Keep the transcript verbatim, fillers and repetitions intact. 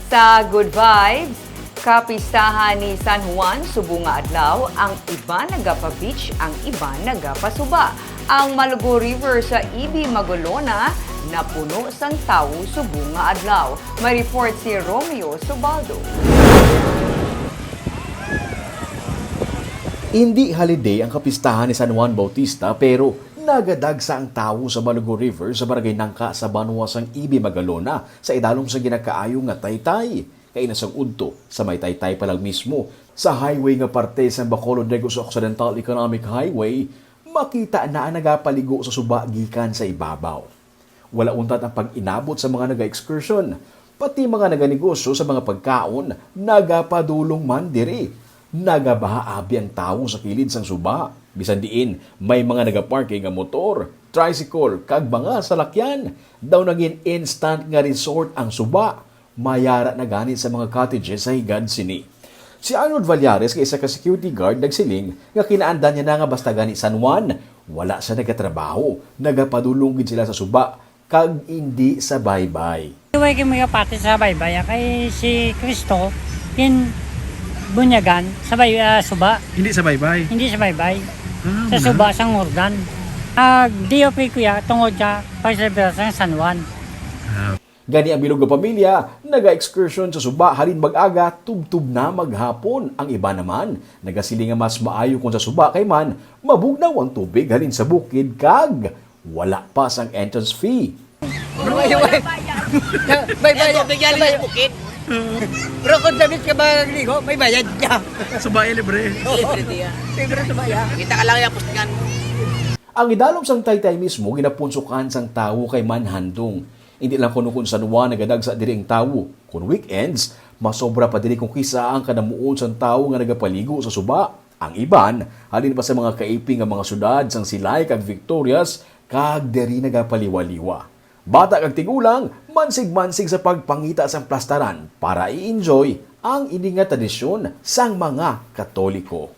Sa Good Vibes, kapistahan ni San Juan subong nga adlaw, ang iban nagapa-beach, ang iban nagapasuba. Ang Malugo River sa Ibi Magolona napuno sang tawo subong nga adlaw. May report si Romeo Subaldo. Hindi holiday ang kapistahan ni San Juan Bautista, pero nagadagsa ang tawo sa Malugo River sa Barangay Nangka sa banwa sang Ibi Magalona sa idalom sa ginakaayo nga taytay. Kay nasang udto sa may taytay pa lang mismo, sa highway nga parte sang Bacolod Negros Occidental Economic Highway, makita na ang nagapaligo sa suba gikan sa ibabaw. Wala untat ang pag-inabot sa mga naga-excursion, pati mga naganegosyo sa mga pagkaon nagapadulong man diri. Nagabaha abi ang tawo sa kilid sang suba, bisan diin may mga nagaparking nga motor, tricycle, kag mga salakyan. Daw nagin instant nga resort ang suba. Mayara na gani sa mga cottages sa higad sini. Si Arnold Vallares nga isa ka security guard nagsiling nga kinaandan niya na nga basta gani San Juan, wala sa nagatrabaho, nagapadulong gid sila sa suba, kag indi sa baybay. Way kami kapati sa baybay, ah, kay si Cristo, kin bunyagan sa bay-, ah, suba. Hindi sa baybay? Hindi sa baybay. Ah, Sa wala. Suba, sa Ngordan. Nag-D O P kuya, tungod sa pagselebrar sa San Juan. Ah. Gani ang bilog nga pamilya, naga-excursion sa suba halin mag-aga, tubtob na maghapon. Ang iba naman, nagasiling nga mas maayo kung sa suba kay man mabugnaw ang tubig halin sa bukid kag wala pa sang entrance fee. May bayad. May bayad. Tubig yan sa bukid. Pero kung sa beach ka ba nagligo, may bayad ka. Suba ay libre. Libre diya. Libre sa bayad. Kita ka lang yung pustikan. Ang idalom sang taytay mismo ginapunsukan sang tawo kay manhandong. Hindi lang kuno kon San Juan nagadagsa diri ang tawo. Kon weekends, masobra pa diri kung kisa ang kadamuon sang tawo nga nagapaligo sa suba. Ang iban, halin pa sa mga kaiping nga mga syudad sang Silay kag Victorias, kag diri nagapaliwaliwa. Bata kag tigulang, mansig-mansig sa pagpangita sang plastaran para i-enjoy ang ini nga tradisyon sang mga Katoliko.